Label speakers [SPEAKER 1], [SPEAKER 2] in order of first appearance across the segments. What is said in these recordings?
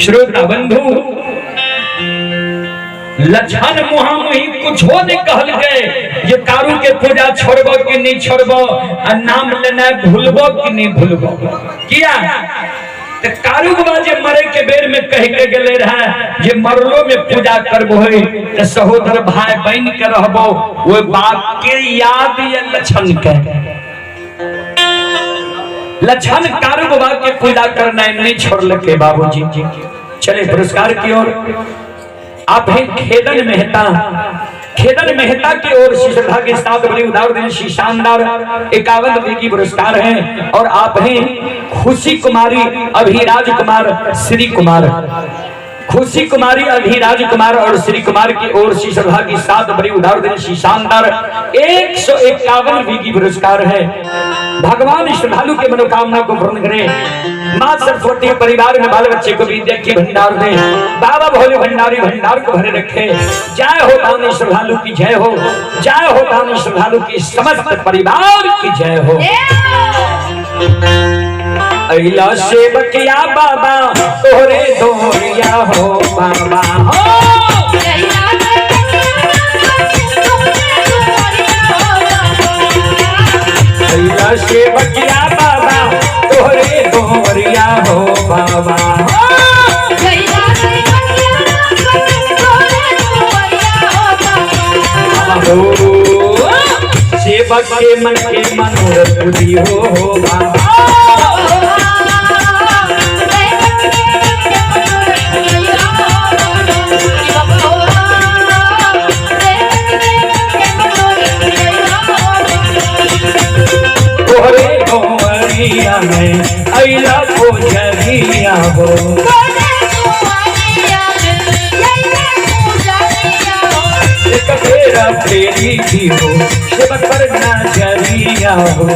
[SPEAKER 1] श्रोता बंधु, लक्षण मुहामुही कुछो नहीं कहलकै जे कारू के पूजा छोड़बो कि नहीं छोड़बो आ नाम लेना भूलबो कि नहीं भूलबो। किया त कारू बाबा जे मरे के बेर में कह के गेले रहे जे मरलो में पूजा करबो होई त सहोदर भाई बन के रहबो, ओइ बात के याद ये लक्षण के। लक्षण कारू बाबा के पूजा करना नहीं छोड़लके बाबूजी। चले पुरस्कार की ओर। आप हैं खेदन मेहता, खेदन मेहता की ओर से श्रद्धा के साथ बड़ी उदार दिल से शानदार 51 रुपए की पुरस्कार हैं। और आप हैं खुशी कुमारी अभिराज कुमार श्री कुमार, खुशी कुमारी अभिराज कुमार और श्री कुमार की ओर से श्रद्धा के साथ बड़ी उदार दिल से शानदार 151 रुपए की पुरस्कार है। भगवान श्रद्धालु के मनोकामना को पूर्ण करें। माँ सरस्वती परिवार में बाल बच्चे को विद्या की भंडार दें। बाबा भोले भंडारी भंडार को भरे रखे। जय हो दानी श्रद्धालु की जय हो, जय हो दानी श्रद्धालु की समस्त परिवार की जय हो। अइला सेवकिया बाबा तोरे दोरिया हो बाबा हो। अइला सेवकिया बाबा तोरे दोरिया हो बाबा हो। हो सेवक के मन के मनोरथ पूरी हो बाबा। तोहरे गोवरिया में अइला पुजरिया हो। एक फेरा फेरी भी हो सेवक पर नजरिया हो।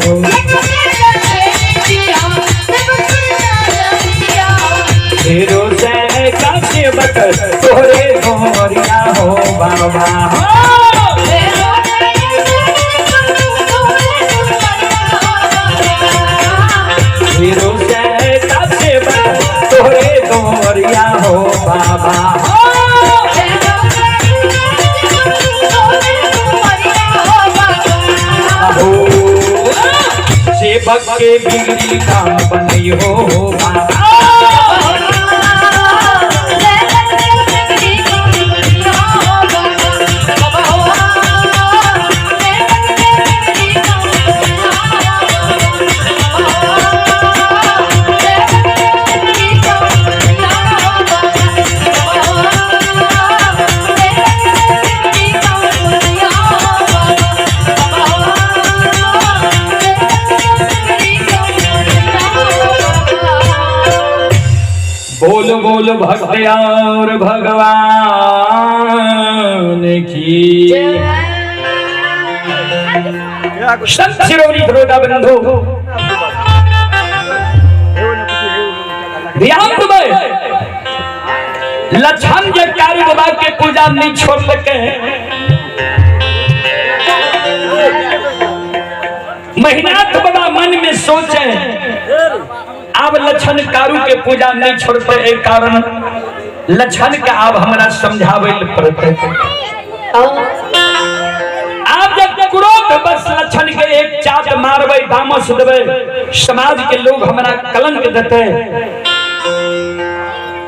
[SPEAKER 1] फेरो से का सेवक तोहरे गोवरिया हो बाबा हो। फेरो से का सेवक तोहरे गोवरिया हो बाबा हो। हो सेवक के बिगड़ी काम बनई हो बाबा। बोल बोल भक्तियार भगवान की। संत शिरोमणि श्रोता बंधु, ध्यान देबै, लक्षण जे कारू बाबा के पूजा नहीं छोड़ सके। महिनाथ बाबा मन में सोचे अब लक्षण कारू के पूजा नहीं छोड़ते, एक कारण लक्षण के अब हमरा समझावे पड़ते। आप जब क्रोध बस लक्षण के एक चाट मारबै दामस देबै, समाज के लोग हमरा कलंक देते।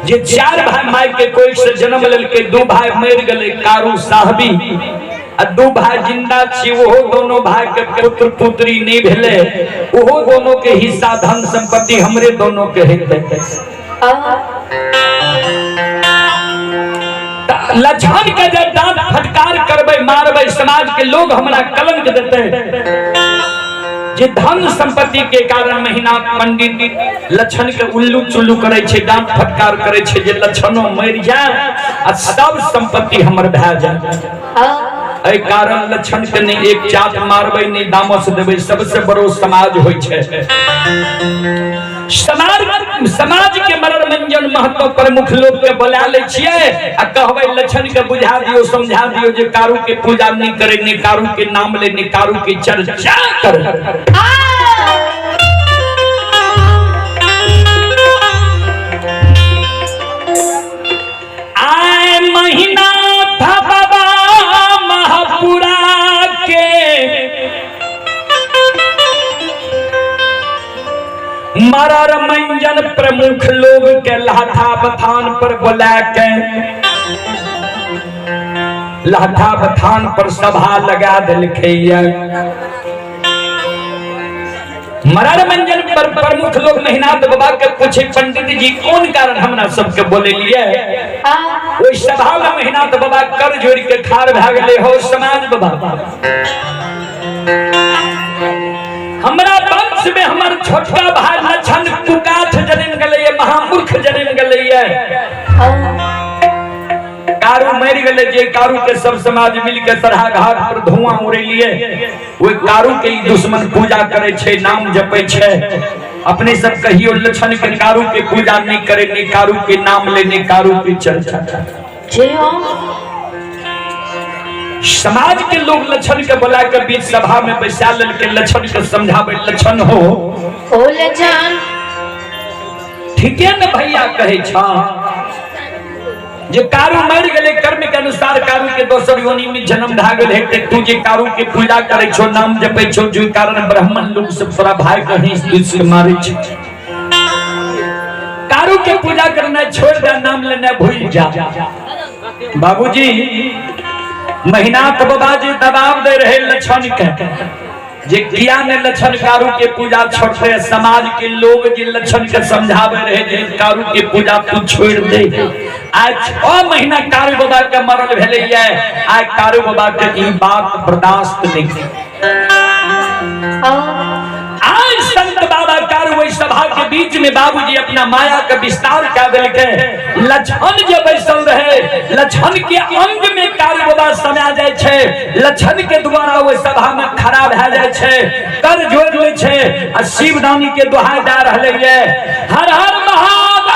[SPEAKER 1] जे 4 भाई माय के कोई से जन्म लेलके, 2 भाई मर गए कारू साहबी आ 2 भाई जिंदा छी, ओहो दोनों भाई के पुत्र पुत्री नहीं भेले, ओहो दोनों के हिस्सा धन संपत्ति हमरे दोनों के हेतै। लक्षण के जब दांत फटकार करबै मारबै, समाज के लोग हमरा कलंक देते। जे धन संपत्ति के कारण महीना पंडित लक्षण के उल्लू चुल्लू करे छे, दांत फटकार करे छे, जे लक्षणों मर जाए आ सब संपत्ति हमर भए जाए। एहि कारण लक्षण के नहीं एक चाट मारबै नहीं दामस देबै, सबसे बड़ो समाज होइ छे। समाज के मरर मंजन महतो प्रमुख लोग के बोला ले छियै आ कहबै लक्षण के बुझा दियो समझा दियो जे कारू के पूजा नहीं करे, नहीं कारू के नाम ले, नहीं कारू के चर्चा करे। मरर मंजन प्रमुख लोग के लहठा बथान पर बोला के लहठा बथान पर सभा लगा दिलखैया। मरर मंजन पर प्रमुख लोग महिनाथ बाबा के पूछे, पंडित जी कौन कारण हमरा सबके बोले लिए? ओहि सभा में महिनाथ बाबा कर जोड़ के खार भए गेले। हो समाज बाबा, हमरा वंश में हमर छोटका भाई लक्षण कुकाठ जन्म गेलै, महामूर्ख जन्म गेलै। कारू मरि गेलै, जे कारू के सब समाज मिल के सरहा घाट पर धुआं उड़ेलिए, ओहि कारू के ई दुश्मन पूजा करे छै, नाम जपै छै। अपने सब कहियो लक्षण के कारू के पूजा नहीं करे, नहीं कारू के नाम ले, नहीं कारू के चर्चा। समाज के लोग लक्षण के बुला के बीच सभा में बैसा लेल के लक्षण के समझावे, लक्षण हो
[SPEAKER 2] ओ लक्षण
[SPEAKER 1] ठीके न भैया कहे छा जे कारू मर गेलै, कर्म के अनुसार कारू के दोसर योनि में जन्म भए गेल हेतै। तू जे कारू के पूजा करे छो, नाम जपै छो, जो कारण ब्राह्मण लोग सब तोरा भाई के हंस दुस के मारे छो। कारू के पूजा करना छोड़ दे, नाम लेना भूल जा। बाबूजी महिनाथ बाबा जी दबाव दे रहे लक्षण के, जे किया ने लक्षण कारू के पूजा छोड़ते। समाज के लोग जे लक्षण के समझावे रहे जे कारू के पूजा तू छोड़ दे। आज 6 महीना कारू बाबा के मरल भेलै, आज कारू बाबा के ई बात बर्दाश्त नहीं। आज संत बाबा कारू वही सभा के बीच में बाबूजी अपना माया के विस्तार कर दिलके। लक्षण जे बैसल रहे, लक्षण के अंग में कारू बाबा समा जाय छै, लक्षण के द्वारा ओहि सभा में खड़ा भए जाय छै, कर जोड़ लै छै आ शिवदानी के दोहाई दए रहलै ये, हर हर महादेव।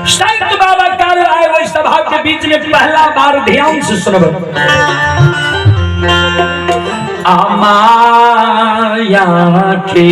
[SPEAKER 1] संत बाबा कारू आए ओहि सभा के बीच में पहला बार, ध्यान से सुनबै। अमाया के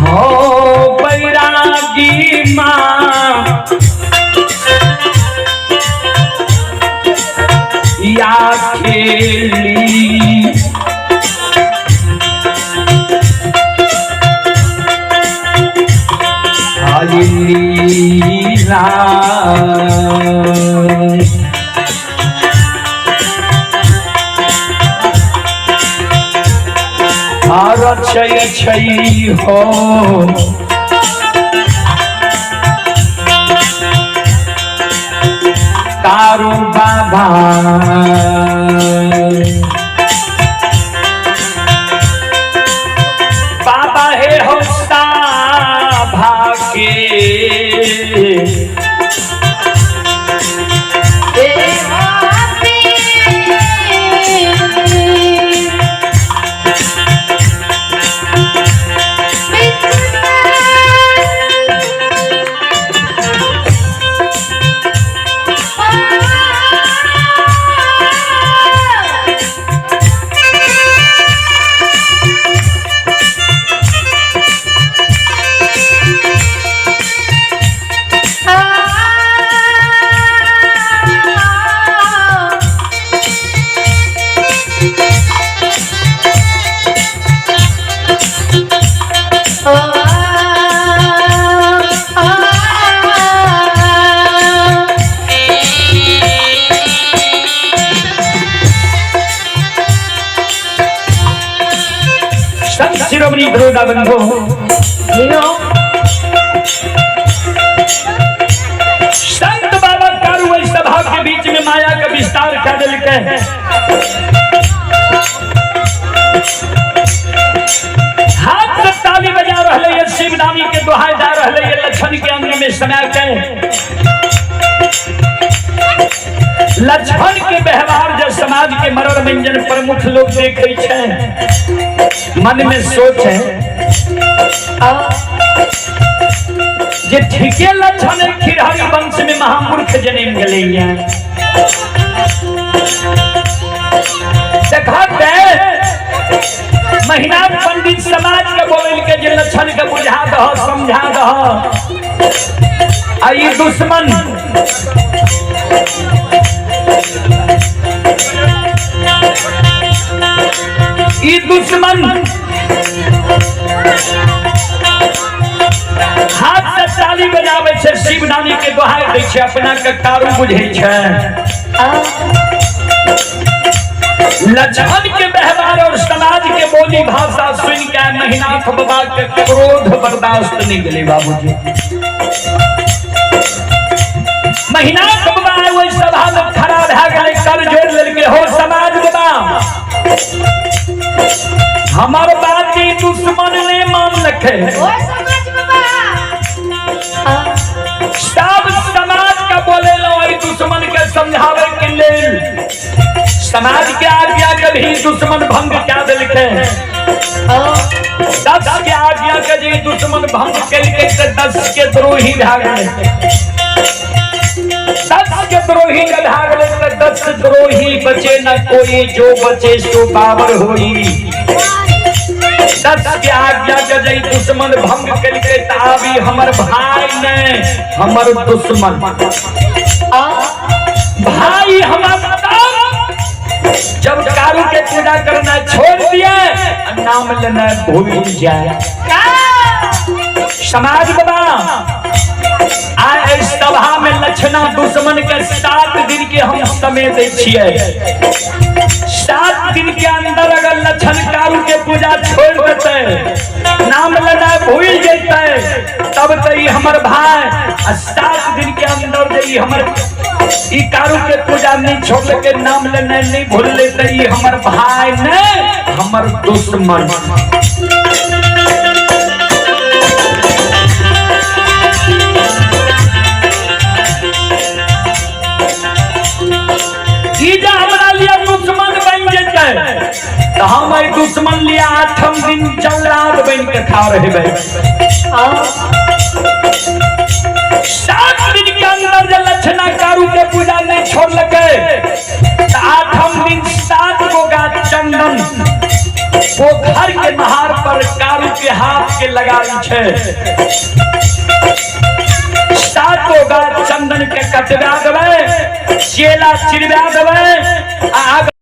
[SPEAKER 1] हो बैरागी माँ या खेली लीला रचय छै हो कारू बाबा बाबा हे हो साभा के शिरोमणि दरोगा बंधु, संत बाबा कारू एहि सभा के बीच में माया के विस्तार कर देलकै। हाथ से ताली बजा रहले है, शिवनामी के दोहाई जा रहले है, लक्षण के अंग में समय के लक्षण के व्यवहार जब समाज के मरण व्यंजन प्रमुख लोग देखे छै, मन में सोच है जे ठीके लक्षण खिरहरी वंश में महामूर्ख जन्म गेलै। देखते महिना पंडित समाज के बोल के जे लक्षण के बुझा दह, समझा दह, आ ई दुश्मन ई दुश्मन हाथ से ताली बजाबै छै, शिवदानी के दोहाई दै छै, अपना के कारू बुझै छै। लक्षण के व्यवहार और समाज के बोली भाषा सुन के महिनाथ बाबा के क्रोध बर्दाश्त नहीं गेलै। बाबूजी महिनाथ बाबा ओहि सभा में खड़ा भए गेलै, कर जोड़ लेलकै, हो समाज बाबा, हमर बात ई दुश्मन नहीं मानलकै। सब समाज के बोले लो दुश्मन के समझावे के लेल, समाज के आज्ञा के भी दुश्मन भंग क्या देलकै। 10 के आज्ञा के जे दुश्मन भंग केलकै त 10 के द्रोही भए गेलै। 10 के द्रोही के भए गेलै त 10 द्रोही बचे न कोई, जो बचे सो बाबर होई। 10 के आज्ञा के जे दुश्मन भंग केलकै त आबी हमर भाई ने हमर दुश्मन भाई हमर। जब कारू के पूजा करना छोड़ दिए, नाम लेना भूल जाए। समाज बाबा आए सभा में लक्षणा दुश्मन के 7 दिन के हम समय दै छियै। 7 दिन के अंदर अगर लक्षण कारू के पूजा छोड़ देते, नाम लेना भूल जैते, तब तो ई हमर भाई। आ 7 दिन के अंदर जे हमर ई कारू के पूजा नहीं छोड़ के नाम लेना नहीं भूल लेते, ई हमर भाई ने हमर दुश्मन। ई जे हमरा लिए दुश्मन बन जेतै त हम एहि दुश्मन लिए 8म दिन जल्लाद बन के खा रहबै। 7 दिन के अंदर जे लक्षणा कारू के पूजा नहीं छोड़लकै त 8म दिन 7 गो गाछ चंदन पोखर के नहार पर कारू के हाथ के लगाई छै। 7 गो गाछ चंदन के कटवा देबै, चेला चिरवा देबै। आ